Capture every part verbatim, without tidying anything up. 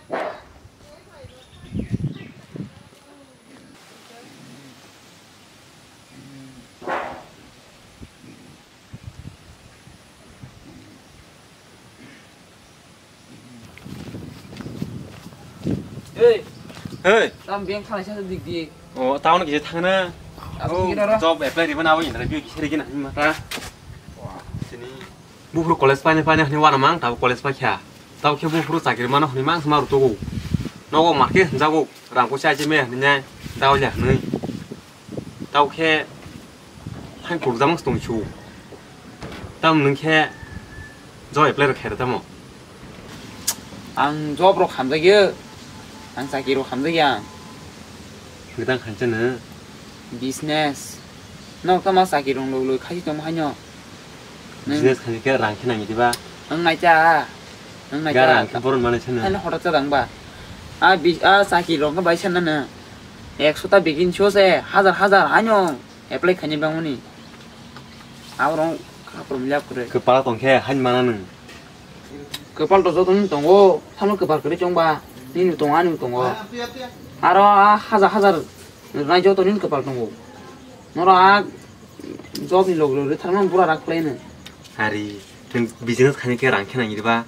Hey, hey. Tam beng thani sa dik di. O, town kisa thangna. Abo kisa ra. Job apply riba na abo interview kisa rigi na hima ta. Sini. Buphuru college paina paina hini wana mang tabo college pa kha. Tabo khe buphuru chakri mano hini mang sma rutugo. Nogo market jago rang ko chai chime hini nyai. Dao ya hini. Tao khe hai kurjama tong chu. Tam nwng khe job apply rok khaira tamo? Ang job rok hamjakya, ang chakri rok hamjakya ang. Gwdang khanchano? Business. Nok tamo chakri rok loi loi khaisi tongma haino. Nwng business khaini khe rang khe nangya diba? Nwng naikha, nwng naikha. Ga rang khe boron manai sano. Haino hotok cha dang ba? A bi-, a chakri rok khe bai sanna no. Ekso ta begin so se, hazar hazar haino apply khaini bangmani. Aborok khaprum liap kwrwi. Kwpal tong khe hain mana nwng. Kwpal to joto ni tongo, samo kwpal kwrwi chwng ba, nini tongo, ani tongo. Aro a hajar hajar rwnai joto nini kwpal tongo. Noro a job ni log log rwi tharmani bura rak khlai no. Hari, nwng business khaini khe rang khe nangya diba?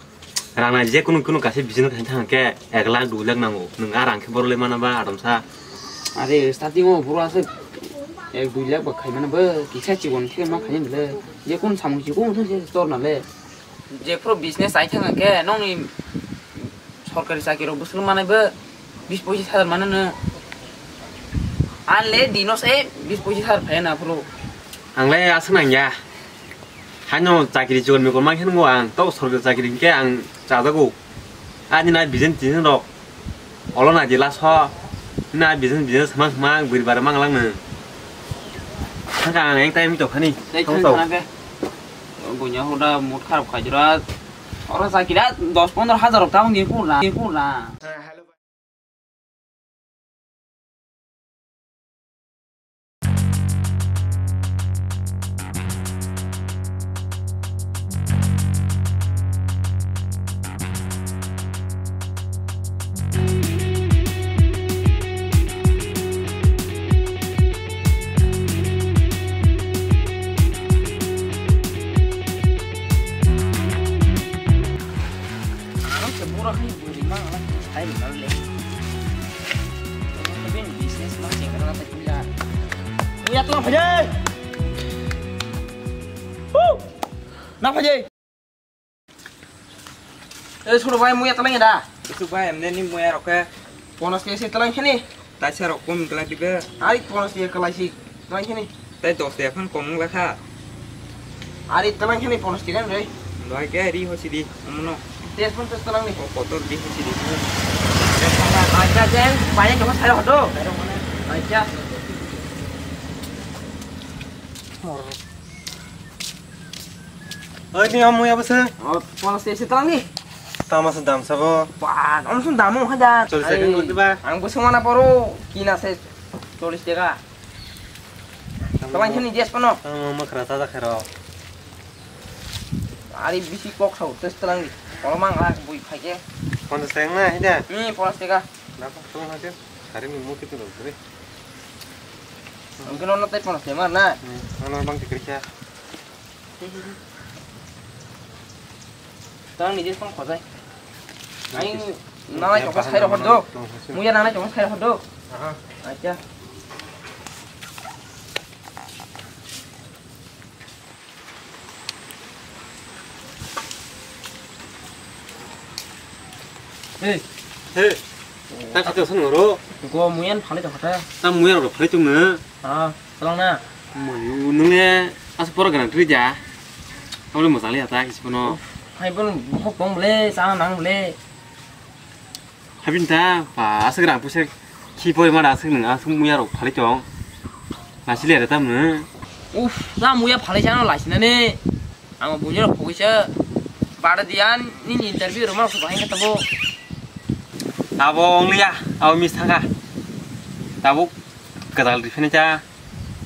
Rang nai je kunu kunu kaisa business khaina thang khe ek lakh dui lakh nango. Nwng a rang khe borok le mana ba adamsa. Are starting o boro aswk ek dui lakh ba khai mano bo kisa chikon khe ma khai mano le. Je kunu samung chikon thang se tor na le. Je phuru business ai thang khe nokni sorkari chakri rok bwswk manai bo. Bis pochis hajar mano no. Ang le dino se bis pochis hajar phai na phuru. Ang le aswk nang ya. Haino chakri chukri mikol ma khe nwngo ang. Tabo sorkari chakri hinkhe ang chajago. Ani na bijen tini rok. Olo na jila so. Na bijen bijen samang samang bwrwi bara mang lang no. Thangka ang eng time to khani. Tei thang thang thang thang ke. Bunya hoda mut kharap khai jora. Oro chakira dos pondro hajar rok tamo ni phur na. Phur na. Aro se bura hai buri ma ala hai bari le. Bini business ma chengkara ta kula. Muya tlang phajai. Hu! Na phajai. Eh, suru bai muya tlang da. Itu bai emne ni muya roke. Ponas ke se tlang khani. Taisa rok kom glak dibe. Ari ponas ke kalai si. Tlang khani. Tai dos de aphang kom glak kha. Ari tlang khani ponas ke kan re. Doi ke ri hosi di. Amono. Tes pun tes tlang ni. O kotor di hosi di. Acha jeng, banyak dong saya hodo. Acha. Oi, ni amu ya bese. Oh, ponas ke se tlang ni. Tama se dam sabo. Wah, om sun dam hajar. Cholish taka ni diba? Ang bese mana poro kina se cholish taka. Tama khani jes pano. Tama makra tada khero. Ari bisi kok sau tes tlang ni. Kolomang ah bui phai ke. Ponchas taka na hida. Hmm, ponchas taka. Na ko tong ha ke. Hari ni mo kitu lo bre. Ang keno na tai ponchas taka na. Hmm, ano bang tikri kya. Tang ni jes pang khojai. Ai, nanai choksa sai rok do. Muya nanai choksa sai rok do. Aha. Acha. Hey. Hey. Ta khato san ngoro. Go muyan phalai to khata. Ta muyan ro phalai tung na. Ah, tolong na. Mayu nunge as poro ganang tri ja. Abole mojang le ata kisi kono. Hai bon hok bong bole, sa nang bole. Habin ta, pa, aswk rang puisa khi pori mara aswk nwng aswk muya rok phalai tong. Nasi le tam nwng. Uf, ta muya phalai chano laisina ne. Ang bunya rok phalai cha. Bada diyan ni interview roma ko bahai tabo. Tabo ongliya, abo mis thangka. Tabo kadal rifene cha.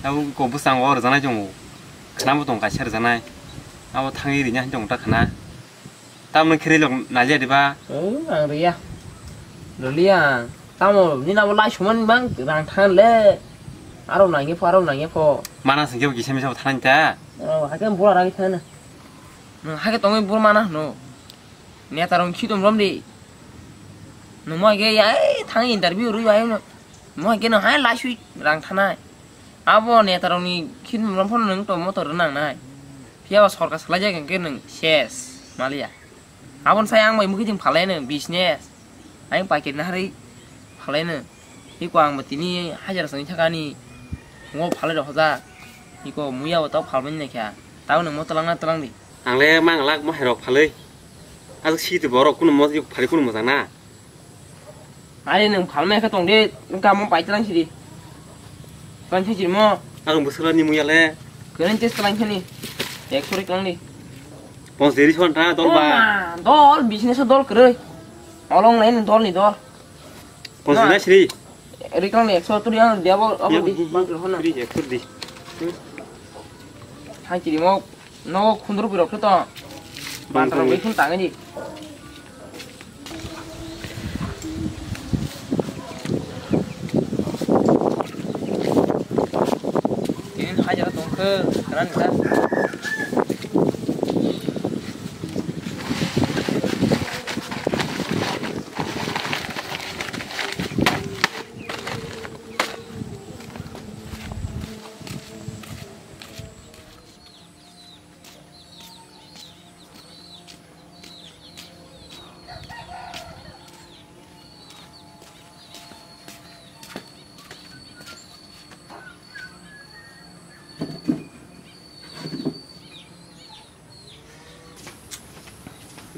Tabo ko busang o rjana jongo. Khana bo tong kaisa rjana. Abo thangi rinya tong ta khana. Tamni khe rilok naliya diba? Hmm, ang riya. Rwliya, tamo nini abo lai sumani mang rang thangle. Aro nangya pho, aro nangya pho. Mana singke bo kisa misa bo thanai ta. Oh, haikhe bura ragi thana. Nwng haikhe tongwi bura mana hwno. Neta rong khitom romdi. Nwng mo haikhe ya, ei, thang interview rwi bai no. Mo haikhe no hai lai sui rang thanai. Abo neta rokni khitom rom phano nwng to motor rwnang nai. Phiya ba sorkar salai jak hwnkhe nwng ses maliya. Aboni sai ang bai mukhuijwng phalai no business. Ang paikeri naharwi phalai no. Iko ang bo tini hajar songwi thakani. Ngo phalai rok hoja. Iko muya bo tok phalmani naikha. Tabo nwng mo twlangna twlangdi. Ang le mang lak mo hai rok phalwi. Aswk si te borok kunu mo phalwi kunu mojang na. Ari nwng phalmai khe tongde, wngkha mo pai tlang sidi. Tlang sidi mo. Ang bwswla ni muya le. Keren ches tlang khani. Ek sori tlang di. Pons deri son ta dol ba. Oma, dol, business dol kwrwi. Olong lain dol ni dol. Pons na sri. Riklang ni ekso turi ang dia bo abo di. Bang kilo hona. Sri ekso di. Hai chiri mo. Nogo khundru birok khe to. Bantaro bai khun tangani. Ini hajara tongkhe, kanan ka.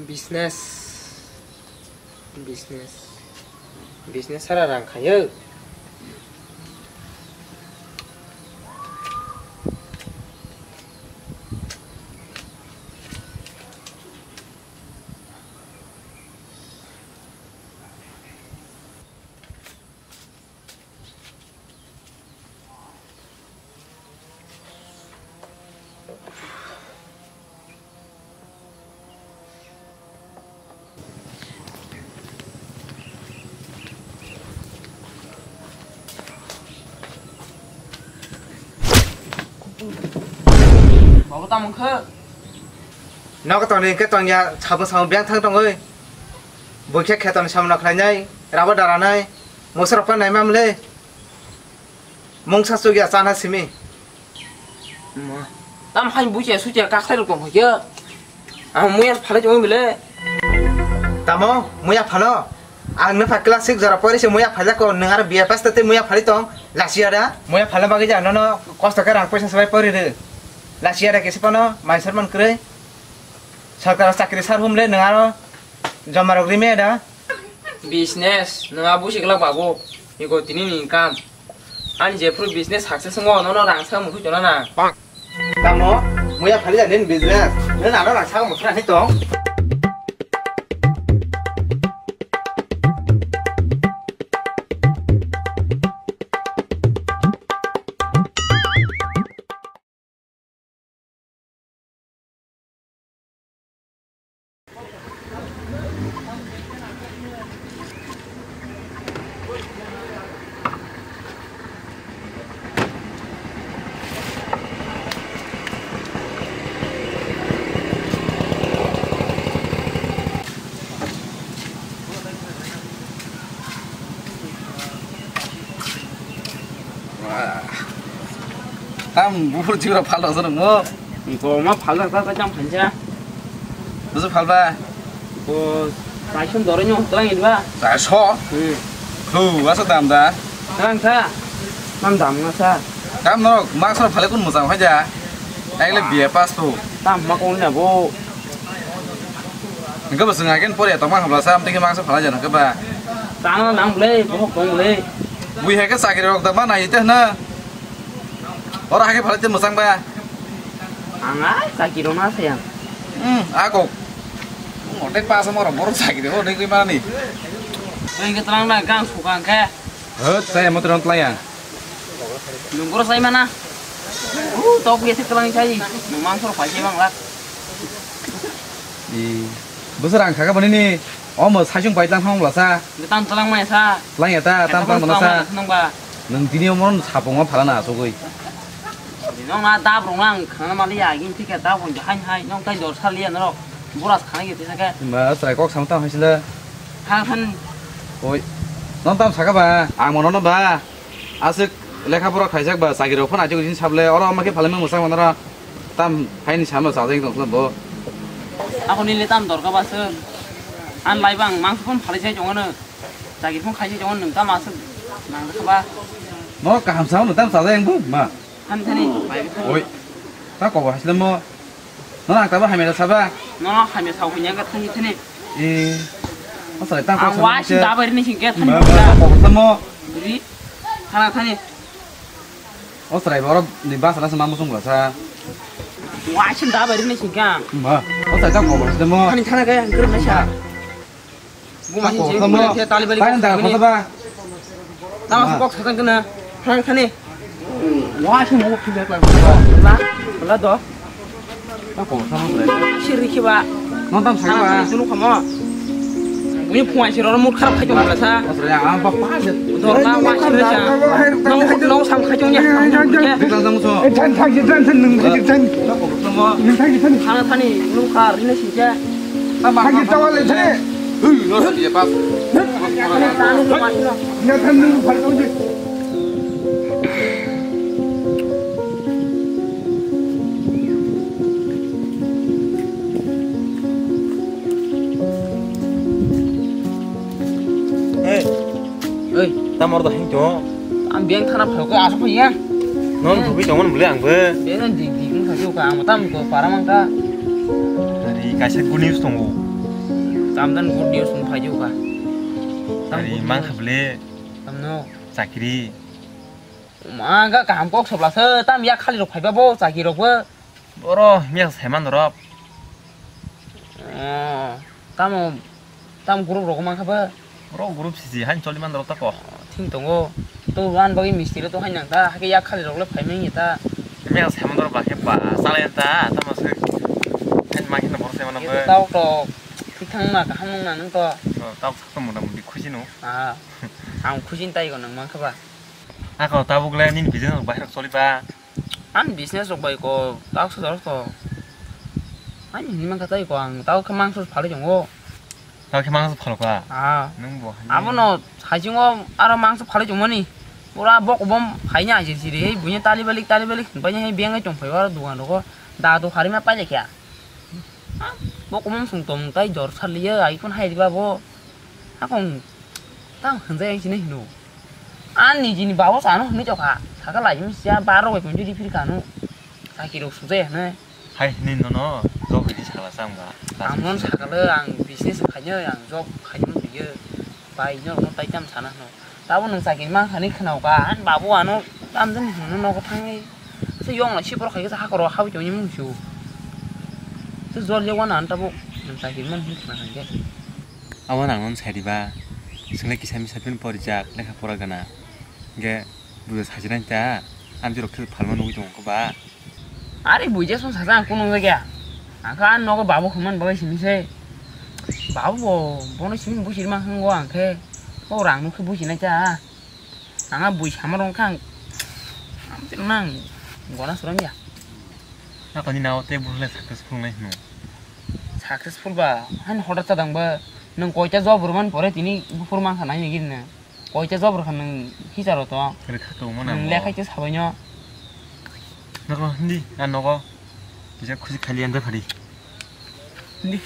Business, business, business sara rang khayo. Bobo tamo wngkha? Nogo tongni hwnkhe tongya, sabo samo biyang thang tongwi. Buikhe khetoni samno khlainai, rabo daranai, mosorok pa naimam le. Mungsa chukya chana simi. Ma. Tam hai buiche suche kakhlai rok tong khe. Ang muya phalai tong bile. Tamo muya phalo? Ang nokha class six jora pori se muya phalai ko, nwng aro B A pass tei muya phalai tong. Lasiya da? Muya phalai bagwi ja nono kosto khe rang paisa swbai pori rw. Lasiya da kesi pano mai sermon kwrwi. Sarkar chakri sar humle nwng aro joma rok rimaya da? Business, nwng a busi glak babu. Iko tini ni income. Ani jephru business success wngo, nono rang sa muthu chona na. Tamo, muya phali jani business. Nwng ano rang sa muthu ani tong. Tam buphur jibra phal rok jano mo. Ko ma phal rok ta ta jam phansa. Busu phal ba. Ko saisom doro nyo tlang idwa. Saiso. Hmm. Khu asa dam da. Tlang sa. Nam dam na sa. Tam norok maksor phale kun mujang phaja. Ekle B A pass tu. Tam ma kong na bo. Hingke bo chwng haikhe poriya tongma hamla sa, amtwi khe mangsa phalai jana khe ba. Chana nang ble, bohok tong ble. Bui haikhe chakri rok da ma nai te hna. Oro haikhe phalai te mwchang ba. Ang ai chakri rok ma sayang. Hmm, a kok. Mote pa sa moro moro chakri rok ni kwi mani. Twi khe tlang na gang sukang khe. Hot, saya motor on tlayang. Nung boro sai mana? Uh, tok biasa kelang sai. Nung mangso pai sai bang lak. I, besar ang kaka bani ni. Omo saisung pai tang thang bwlasa. Tam tlang mai sa. Lang ya ta, tam tang tlang sa. Nang ba. Nang tini omo sapung ma phalana asugwi. Nong na dab rong lang khana mali ya gin thik ya dab rong hai hai nong tai dor sal ya norok. Boras khana gete sake. Ma srai kok sam tam haisle. Thang than. Oi. Nong tam saka ba, ang mono no ba. Aswk lekha pora khaijak ba, chakri rok phano achuk jin sable, oro ma khe phalai ma mwchang manara. Tam haini salo chajak tong bo. Ako nini tam dorka ba sir. An lai bang mangsa phone phalai sai chongo no. Chakri phone khai sai chongo nung tam aswk nang kha ba. No kaham sao no tam chajak ang bo ma. Han thani. Oi. Ta kobo haisle mo. No ang tabo hamya saba. No hamya sao kanya ka thani thani. Eh. Asai tang kok sama. Washi dabar ni singke thani. Kok sama. Ri. Thana thani. O srai borok ni basa na sama musung basa. Washi dabar ni singke. Ma. O srai tang kok sama. Thani thana kaya ang krim na sa. Buma hin jeng buma the tali bali kok sakani. Tama kok sakani kena. Thang thani. Wa sing mo phi dak la. La, la do. Ta ko sama le. Siri khiba. No tam sakaba. Sunu khamo. Buni phung ai siro mut kharap khai jong la sa. Asra ya ang bak pa je. Dor na wa sing sa. No no sam khai jong ya. Diklang jang so. Eh, than thang ji than than nung ji than. Ta ko sama. Nung thang ji than. Thang thani nung kar ni sing ja. Hagi tawa le thani. Hui, no sandi ya pas. Na than nung phal tong je. Hey. Oi. Tamor da hing to. Ang beng thana phai ko asuk ya. Non thugui tongmani bole ang bo. Beng di di kung thajau ka ang tam ko para mang ka. Ari kaisa good news tongo. Tam dan good news phai jau ka. Ari mang kha bole. Tam no. Chakri. Ma ga kaham kok sabla se tam ya khali rok phai ba bo chakri rok bo. Boro miya saiman rok. Oh, tamo, tam group rok mankha ba? Boro group sisi han choli man rok tako. Thing tongo. To wan bagwi mistiri to han nang ta, hake yak khali rok le phai manya ta. Miya saiman rok ba khe ba, chalai ta, tamo se. Han ma khe boro saiman rok. Tao to, thik thang na kaham nang na nang to. Tao sak to mota moti khusi no. Ah, ang khusi tai go nang mankha ba. Ako tabuk le nini business rok bahai rok choli ba. Ani business rok bai ko tak sojak to. Ani hini mankha tai ko ang tao khe mangso phalwi tongo. Tao khe mangso phalo ka? Ah. Nung bo hani. Abono haichungo aro mangso phalwi tongmani. Pura bok bom phaina aje siri hei bunya tali balik tali balik hinpai hei beng tong phai aro dugan rogo. Da do harima paile kya. Bok bom sung tong tai jor saliya ai kun hai riba bo. Akong tang hwnjai ang sini hino. Ani jini babo sano hwnwi tokha. Saka lai mi sia baro bai punju di phir kanu. Saki rok sujai hwnwi. Hai hwnwi nono job hwnwi sakla chang ba. Ang mon sakale ang business khaino ang job khaino biyo. Bai no no tai tam sana hno. Tabo nung saki mang hani khnau ka. An babo ano tam jani hwnwi nogo thangwi. Se yong la sipor khai sa hakoro hawi tongni mung su. Se jol je wana an tabo nung saki man hwnwi khna hwnwi. Abo nang non sai riba. Chwng le kisa misa phin porijak, lekha pora gana. Hingke bujo sajinai ta. Amchai rok khe phalma nugwi tongo khe ba. Ari bujo song sajak ang kunu wngjakya. Ang khe ani nogo babu hwnmani bagwi simi se. Babu bo bono simi busi rwma hwngo ang khe. O rang nukhe businai ta. Ang a bui sama rwngkha ang. Amtwi rwna ang gona suramya. Ako ni nao tei buphuru le successful wngnai hino. Successful ba, haino hoda chadang ba, nwng koita job rwmani pore tini buphuru mankha nai nigiri na. Koita job rwkha nwng hisaro to. Rwkha to mano. Nwng bo. Lekhai te sabaino. Nokno hindi, a nogo. Kisa khusi khali anda phari. Hindi.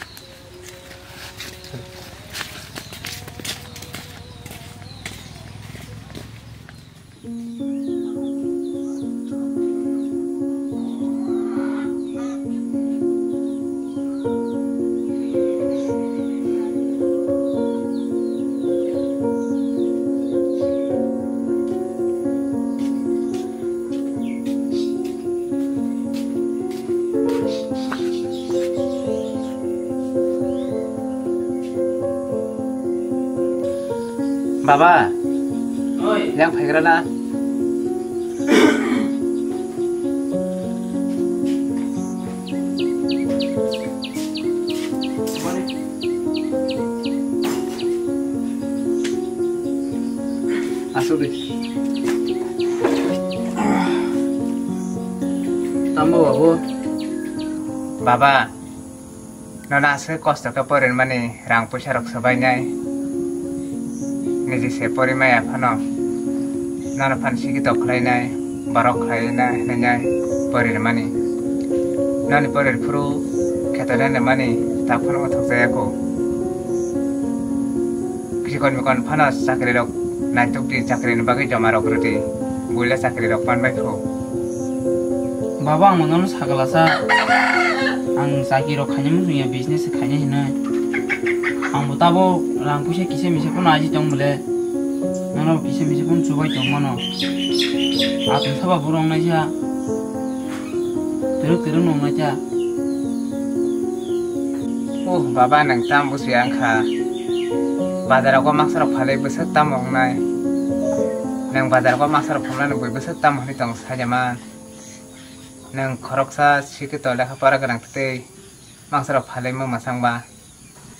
Baba, oi. Yang phaigra na? Tamo babu? Baba, nono aswk kosto khe porinmani rang puisa rok swbainai. Niji se porimaya phano nono phan sikito khlainai, borok khlaina hinwi porinmani. Noni porir phuru kheto rene mani tak phano uthok jaya kho. Chikon mikon phano chakri rok naituk di, chakri ni bagwi joma rok rwdi. Buila chakri rok pan bai kho. Baba, ang nono sakala sa. Ang chakri rok khaina muchung ya, business khaina hinwi. Ang bo tabo rang puisa kisa misa phano aji tong bole. Nono kisa misa phano chubai tong mano. Atwng saba borok naisa. Twrwk twrwk nung naisa. Oh, baba, nwng tam busi ang kha. Bazar o maksa rok phalwi bwswk tam wngnai. Nwng bazar o maksa rok phalmani bwi bwswk tam hwnwi tong sajaman. Nwng khoroksa sikito lekha pora gwnang tei maksa rok phalwi mwsang ba.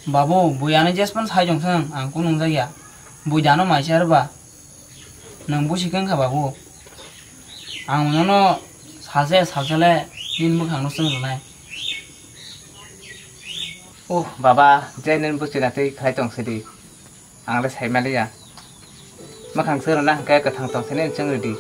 Babu, bui ano jespan sai jong song, ang kung nung jagya. Bui dano maisa arba. Nwng busi khe wngkha babu. Ang nono salsa salsa le nini bwkhang no chwng rwnai. Oh, baba, je nini busi na tei khlai tong sidi. Ang le sai maliya. Bwkhang chwng rwna hwnkhe kwthang tong sini chwng rwdi.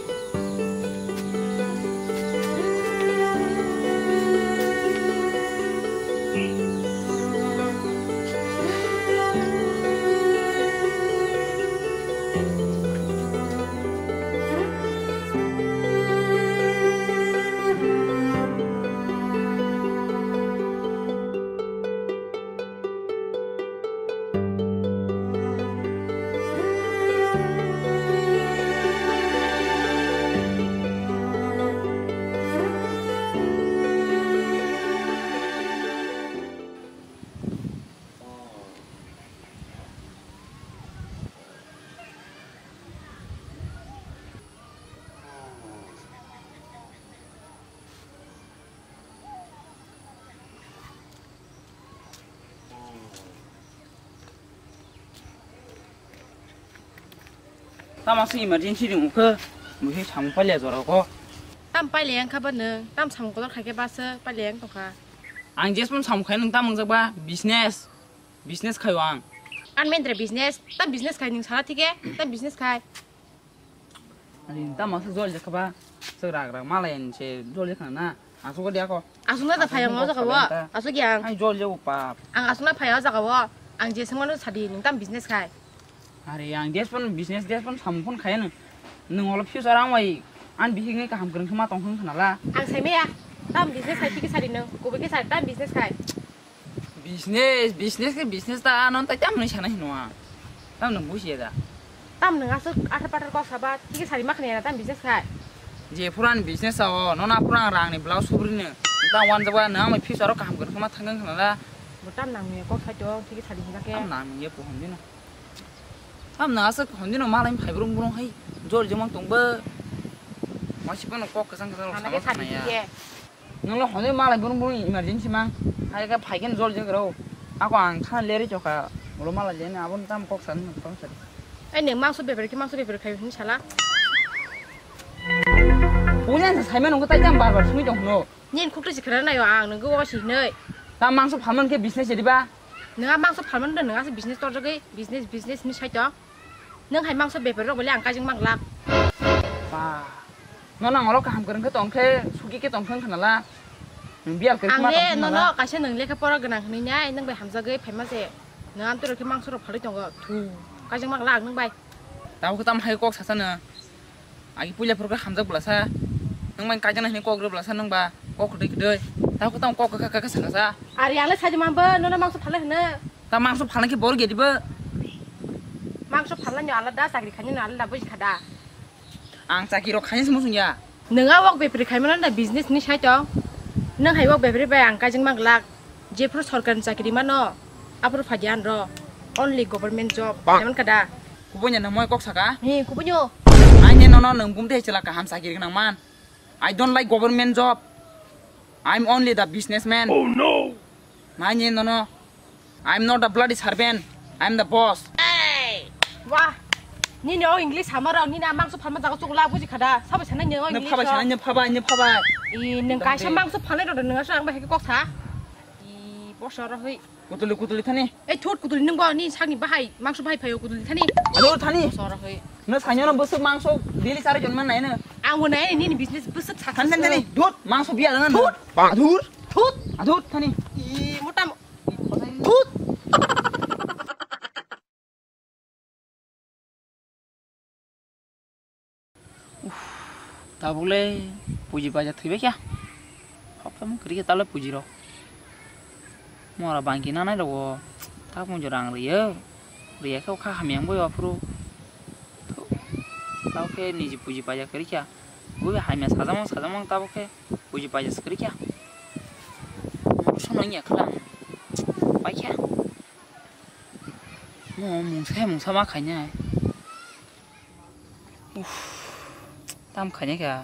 Tamo se emergency ring ukhe, musi samung pailiya jora ko. Tam pailiya wngkha ba nwng, tam samung kotor khaikhe basa pailiya wng tongkha. Ang jesmon samung khai nwng tam wngjak ba business, business khaio ang. An mendra business, tam business khai nwng sana thike, tam business khai. Ani tamo se jol jakha ba, se rak rak malai ani se jol jakha na. Asuk dia ko. Asuk na da phai ang o jaga wo. Asuk yang. Ai jol jago pap. Ang asuk na phai o jaga wo. Ang je sengmano sadi nwng tam business khai. Are ang des pon business des pon samung pon khai nwng. Nwng olo future ang wai an bihik ngai kaham kwrwng khe ma tong khna la. Ang sai maya. Tam business khai khe sadi nwng. Kubui khe sadi tam business khai. Business, business khe business ta, non ta tam nung sana hino a. Tam nung buji da. Tam nung asuk athar pathar kok saba, tiki sari makhni na tam business khai. Je puran business sao, non a puran rang ni blouse subri ne. Ta wan jaba nang mai future kaham khe ma thang khna la. Bo tam nang ni kok sai to, tiki sari hina khe. Tam nang ye pohon dino. Tam nang asuk hon dino malai phai burung burung hai. Jor jemang tong ba. Masi pano kok kesang kesang. Ana ke sari ya. Nanglo hwnwi malai burung burung emergency mang. Hai khe phai khe jol jeng rw. Ako ang khana leri chokha. Ulo malai leni aboni tam kok san tam sari. Ai neng mangso bepar khe mangso bepar khai hwnwi sala. Punya sa saimano khe tai tam bar bar sungwi tong hwno. Nini khukri si khwrwng naio ang nungkhe o si hwnwi. Ta mangso phalmani khe business ediba. Nwnga mangso phalmani do nwnga se business torjagwi business business hwnwi sai tong. Nwng hai mangso bepari rok bole ang kajing mang glak. Ba. Nono ang olo kaham kwrwng khe tong khe sugi khe tong khe wngkha nala. Nwng biyal kwrwngma tong khe nala. Ang le nono kaisa nwng lekha pora gwnang hwnwi nai nwng bai hamjagwi phaima se. Nwng amtwi rok khe mangso rok phalwi tongo. Thu. Kajing mang glak nwng bai. Tabuk tam hai kok sasa no. Agi puila phuru khe hamjak bwlasa. Nwng bai kaijaknai hwnwi kok rw bwlasa nwng ba kok kwtwi kwtwi. Tabuk tam kok kwkha kwkha sakasa. Ari ang le sajima bo nono mangso phalai hwno. Ta mangso phalai khe bor gedi bo. Mangso phalai no alada chakri khaini no alada buji khada. Ang chakri rok khaini se muchung ya. Nwng a wok bepri khaimano da business ni sai tong. Nwng hai wok bepri bai ang kaijakma glak. Jephru sorkar ni chakri mano, aphuru phaidi anro only government job, heman kada. Kubunya nang moi kok saka? He, kubunyo. Aini nono nang bumte chela kaham chakri nang man. I don't like government job. I'm only the businessman. Oh no. Aini nono. I'm not a bloody servant. I'm the boss. Wah. Nini o English hamaro, nini a mangso phalma jaga chukla buji khada. Sabai sanai ni o English. Phabai sanai ni phabai, ni phabai. I, nwng kaisa mangso phalnai rw de, nwng aswk ang bai hai khe kok sa. I, boso rw hoi. Kutuli, kutuli thani. Ei, thut kutuli nwng bo ni sakni bahai, mangso bahai phaio kutuli thani. Ado thani. Boso rw hoi. Nwng saino no bwswk mangso daily chari jon man nai no. Ang bo nai nini business bwswk success. Thani, thani, thani. Thut, mangso biya lang no. Thut. Adur. Thut. Adur thani. I, mota mo-, thut. Tabuk le puji paisa thwibai kha. Hok tamo kwrwi khe talo puji rok. Mora bangki nanai rogo. Tabuk rang rwyo. Rwya khe kha hamya wngbai aphuru. Tabuk khe niji puji paisa kwrwi kha. Bui hamya sajamang sajamang tabuk khe puji paisa kwrwi kha. Moro sono wngya khalang. Pai kha. Mo mungsa mungsa ma khainai. Uff, tam khainai kha.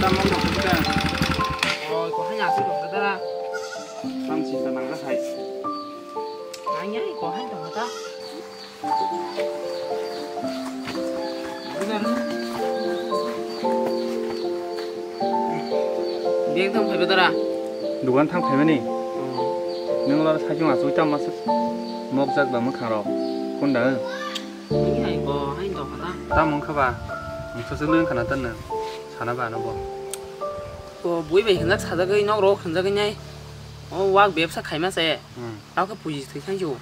Tamang dong kita. Oh, kau hanya asal dong kita. Tam cinta nangka hai. Hanya kau hanya dong kita. Bag tang phaiba dara? Dugan thang phaimani? Oh. Nwng oro saichung achuk tamo aswk mokjak ba mwkhang rok. Kunda? Nini hai ko, hai dong kha ta? Tamo wngkha ba? Mungsa se lwng khana tan nwng. Sana ba ano bo. Ko bui bai hwnjak sajagwi nok rok hwnjagwi nai. O wak bebsa khaima se. Hmm. Tao khe puji thwi thang si o.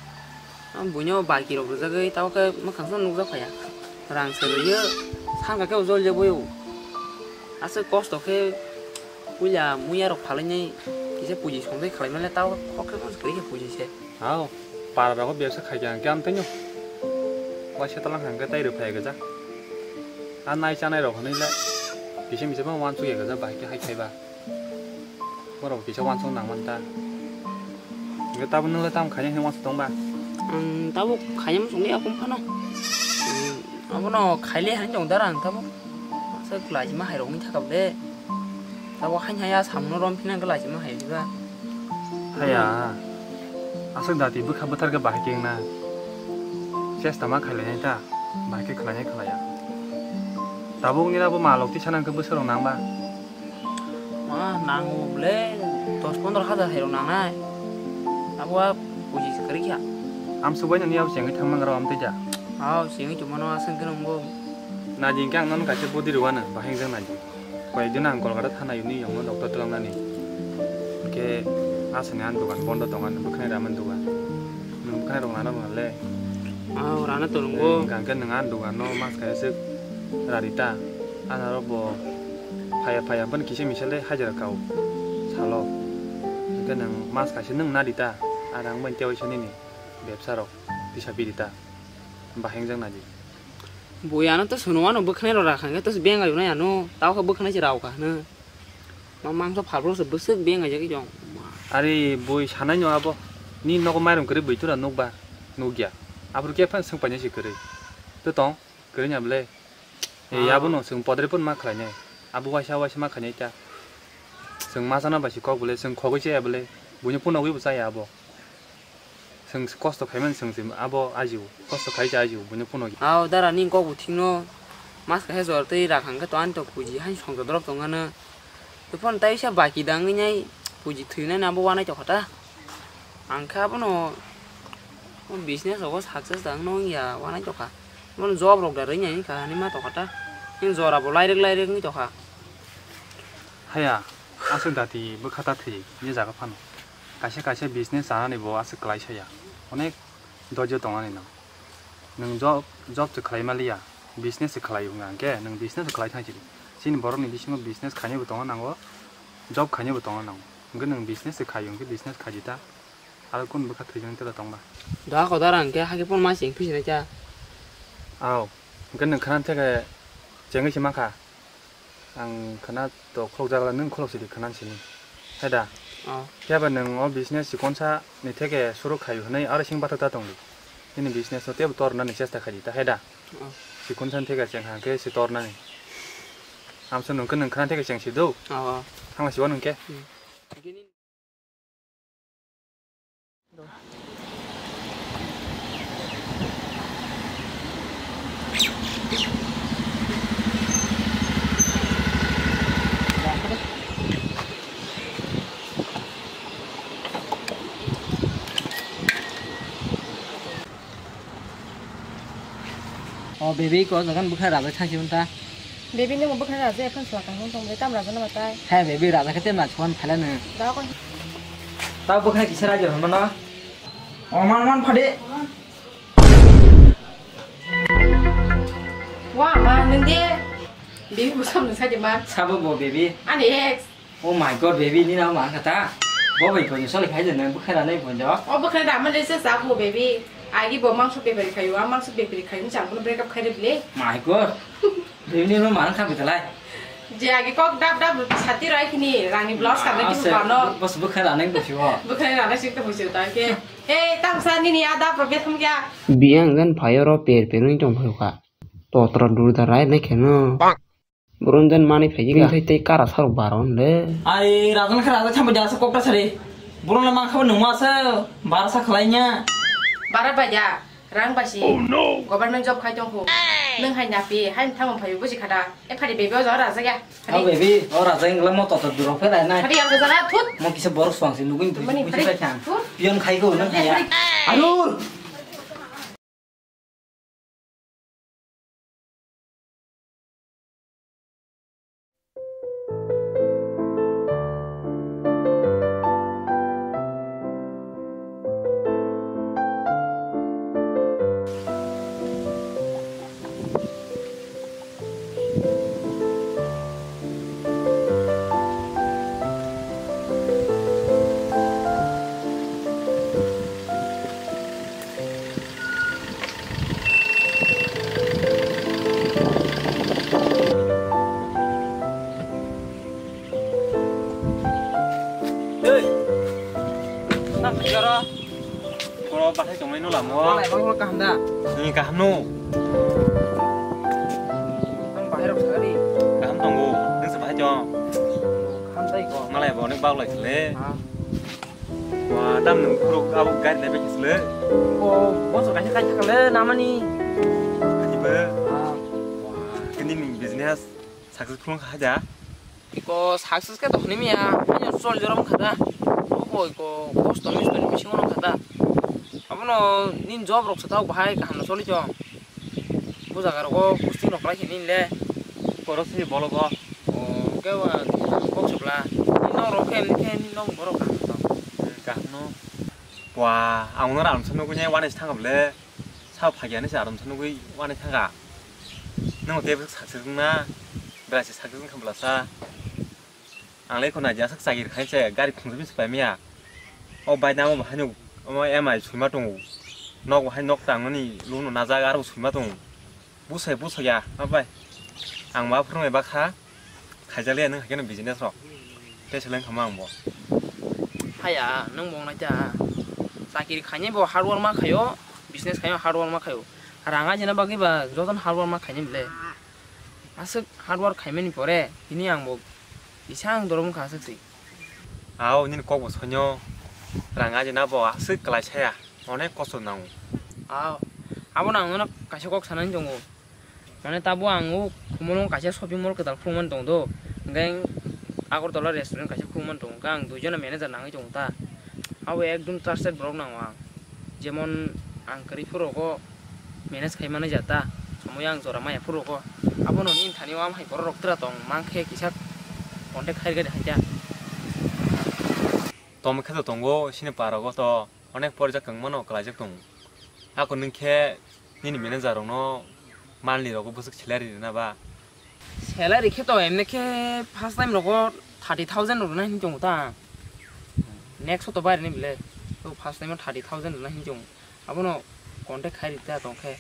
Ang buino baki rok rijagwi tamo khe mwkhang phano nukjak phaiya. Rang se rwio, sangka khe ujol jagwi o. Aswk kosto khe puila muya rok phalainai kisa puji songwi khlai male tamo kok khe mano kwrwi khe puji se. Hao, para rogo bebsa khai khe ang khe amtwino. Waisa talang hang khe tai rw phai gajak. A nai chanai rok hwnwi le kisa misa phano wansuk ya gajak bahai khe hai khaiba. Borok kisa wansuk nang man ta. Hingke tabuk nwng le tamo khainai hinwi wansuk tong ba? Ang tabuk khainai muchung ya kung phano. Hmm, abono khaile hani tong dara ang tabuk. Asa klai ma hai rok ni thaka de. Tabuk hain haya samno rom phina klai ma hai ba. Haya. Aswk dati bwkha bwthar khe bahai khe wngna. Chesta ma khailai nai ta. Bahai khe khlai nai khlai ya. Tabuk nini abo malok tisa nang khe bwswk rok nang ba? Ma nango bole dos pondro hajar hai rok nangnai. Abo a puji se kwrwi kha. Amsuk bai nini abo chengwi thang mangra amtwi ja. Aw, chengwi tongmano aswk khe nungbo. Naji hwnkhe ang nono kaisa bodi rwano bahai wngjak naji. Koyek din ang Kolkata thana yuni yongno doctor twlangnani. Hwnkhe aswkni ani dogan bondo tongo ani bwkhani ramen dogan. Nwng bwkhani rok nana rwna le. Aw, rana to nungbo. Hwnkhe nwng ani doganno mas kaisa swk rari ta. Ani aro bo phaiya phaiya hwnphano kisa misa le hajira kao salo. Hwnkhe nwng mas kaisa nwng nadi ta, a rang bai tei waisa nini bebsa rok tisa piri ta, bahai wngjak naji. Bui ano to swnamano bwkhanai rok rakha hwnkhe to beng ayo nai ano, tao khe bwkhanai se rao kha hwno. Ma mangso phalbro se bwswk beng aijak jong. Are bui sanai no abo, ni nogo mairum kwrwi bui tura nukba, nukya. Abro khe phano swng painai se kwrwi. To tong. Kwrwngya bwle. Eh, ah, abono chwng podre phano ma khlainai. Abo waisa waisa ma khainai ta. Chwng ma chana bai se kok bwle, chwng khogwi chaya bwle. Buino phunugwi bo chaya abo. Chwng kosto khaimani chwng se abo ajio. Kosto khai se ajio, buino phunugwi. Ao dara ni kok bo thikno. Mas kaisa jor twi rak hangkhe to ani to puji hain songcha drop tongano. Tei phone tai sa baki dangwi nai puji thwinani abo wanai tokha ta. Ang khe abono business rogo success da wngno wngya wanai tokha. Bono job rok da rwinai wngkha hinwi ma tokha ta. Nini jora bo lairwk lairwk wngwi tokha. Haya, aswk dati bwkha ta thwi je jaga phano. Kaisa kaisa business chanani bo aswk kwlai saya. Onek dojyo tongani no. Nwng job, job se khlai maliya, business se khlai wngkha hwnkhe nwng business se khlai thang sidi. Chini borokni bisingo business khainai bo tongo nango, job khainai bo tongo nango. Hwnkhe nwng business se khai hwnkhe business khaidi ta, aro kunu bwkha thwijagwi tela tongba. Doha kotor hwnkhe hakhe phone ma sing phi sinai cha. Ao, hwnkhe nwng khana theke Chengwi se mankha. Ang khwna to khulokjak le, nwng khulok sidi khwna sini. Hai da? Oh. Phiya ba nwng o business chikonsa ni theke suru khayu hwnwi aro sing bathak ta tongdi. Nini business no tebo tornani chesta khaidi ta, hai da? Oh. Chikonsa ni theke cheng hang khe se tornani. Amsa nwng khe nwng khwna theke cheng sido. Oh. Thangla sibo nwng khe. Hmm. O baby, ko jagan bwkha raja thangsi unta. Baby, nung bwkha raja ekhon swlak kang tong bai, tam raja na batai. Hai baby, raja khe tem na chon phala nung. Da ko. Ta bwkha kisa raja mano. O man man phade. Wa ma nung de. Baby, busam nung sa de ma. Sabo bo baby. Ani ex. Oh my God, baby, ni nang mang kata. Bo bai pon soli khai de nang bwkha ranai pon jo. O bwkha da ma le se sa bo baby. Agi bo mangso bepari khayu, a mangso bepari khayu, chang kono break up khai de bile. My God. Baby, ni nang mang kha bitalai. Je agi kok dap dap sati rai kini rangni blouse ka de ki bano. Bos bwkha ranai bo siwo. Bwkha ranai sik to bo siwo ta ke. Hey, tam sa ni ni ada problem kya? Biang gan phayoro per per ni tong phayu kha. Totro durda rai nai kheno. Bwrwngjan manwi phaikhe bini thai tei kara sarok baro hwnle. Ai, rajan khe raja thambai jasa kokta sari. Borokno mankha nungma se barsa khlainya. Bara baja, rang basi. Oh no. Government job khai tongkhu. Nwng hai napi, hai thangma phayo buji khada. E phari baby o jaga raja ya. Phari. O baby, o raja ingla mo toto durok phe lai nai. Phari ang jaga thut. Mo kisa borok swang si nugui buji phari. Thut. Pion khai go nwng hai ya. Phari. Arur. Ei! Nang khaiyoro? Boro bahai tongmani no lamo. Malai bangkho kaham da? Nini kaham no? Ang bahai rok sari. Kaham tongo. Nung se bahai tong? Kaham tai ko. Malai bo nek baglai sile. Ha. Wa, tam nung khuruk abo gari nai bai sile. Ko, boso kaisa kaisa kale namani. Ibe. Ha. Wa, kini ni business successful kha ja. Iko success khe to hwnwi maya, haino chol jorom kha da. Obo iko kosto misto ni bisingo no kha da. Abono nini job rok se thok bahai kaham no choli chong. Bo jaga rogo posting rok khlai khe nini le. Borok se bolok o. O, kebo kok se bla. Nini nok rok khe emni khe nini nok borok kaham to. Kaham no. Wa, ang no ram se nugui ne wani se thang ble. Sa phagi ani se ram se nugui wani thang ga. Nang te success na. Bra se success kham bla sa. Ang le khona jasa chakiri khai se gari khungsa bisi pai maya. O bai namo bahai no omo M I sui ma tongo. Nok bahai nok tangmani loan no najak aro sui ma tongo. Busai busai ya ma bai. Ang ma phwrwng bai bakha. Khaijak le nung haikhe no business rok. Te seleng khama ang bo. Haya nung bo nai ta. Chakiri khainai bo hard work ma khaio. Business khainai hard work ma khaio. Rang ajina bagwi ba jotono hard work ma khainai bile. Aswk hard work khaimani pore tini ang bo kisa ang dorom wngkha aswk se. Ao nini kok bo sonyo rang ajina bo aswk kwlai saya onek kosto nango. Ao abono ang nono kaisa kok sanani tongo mane tabo ang o khumono kaisa shopping mall kwtal khulumani tongo do hwnkhe Agartala restaurant kaisa khulumani tongo hwnkhe ang duijono manager nangwi tongo ta abo ekdom trusted borok nango ang jemon ang kwrwi phuru rogo manage khai manai ja ta, somoyo ang jora maya phuru rogo. Abono nini thani o amhai borok rok tra tong mankhe kisa contact khai rwgadi hai ta. Tongma khe to tongo, sini para rogo to onek porijak tongmano kwlaijak tongo. Ako nwng khe nini manager rokno malni rogo bwswk salary rwna ba? Salary khe to emne khe first time rogo thirty thousand rwna hini tongo ta. Next o to bai rwni bile. To first time o thirty thousand rwna hini tongo. Abono contact khai rita tong khe.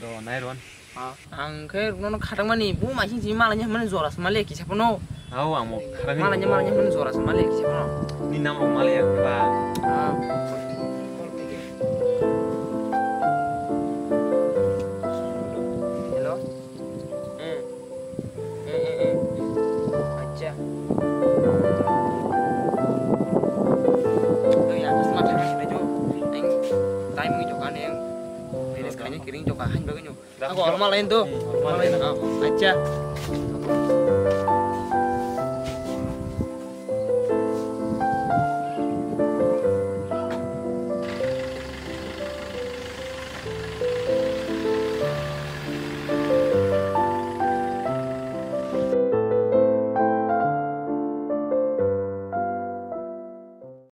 Do nai ron. Ang khe nono khatangmani bo maising simi malanya hwnmani jora se maliya kisa phano. Hao, ang bo khatangmani. Malanya, malanya hwnmani jora se maliya kisa phano. Ni nam rok maliya ba. Ah. Hello? Hmm. Hmm, hmm, hmm. Acha. Doi ya, asma thang sini jo. Eng time ni joka ne eng. Beres kanya kiring joka han bagai nyo. Aku hormat lain tuh. Hmm, hormat lain. Ah, acha.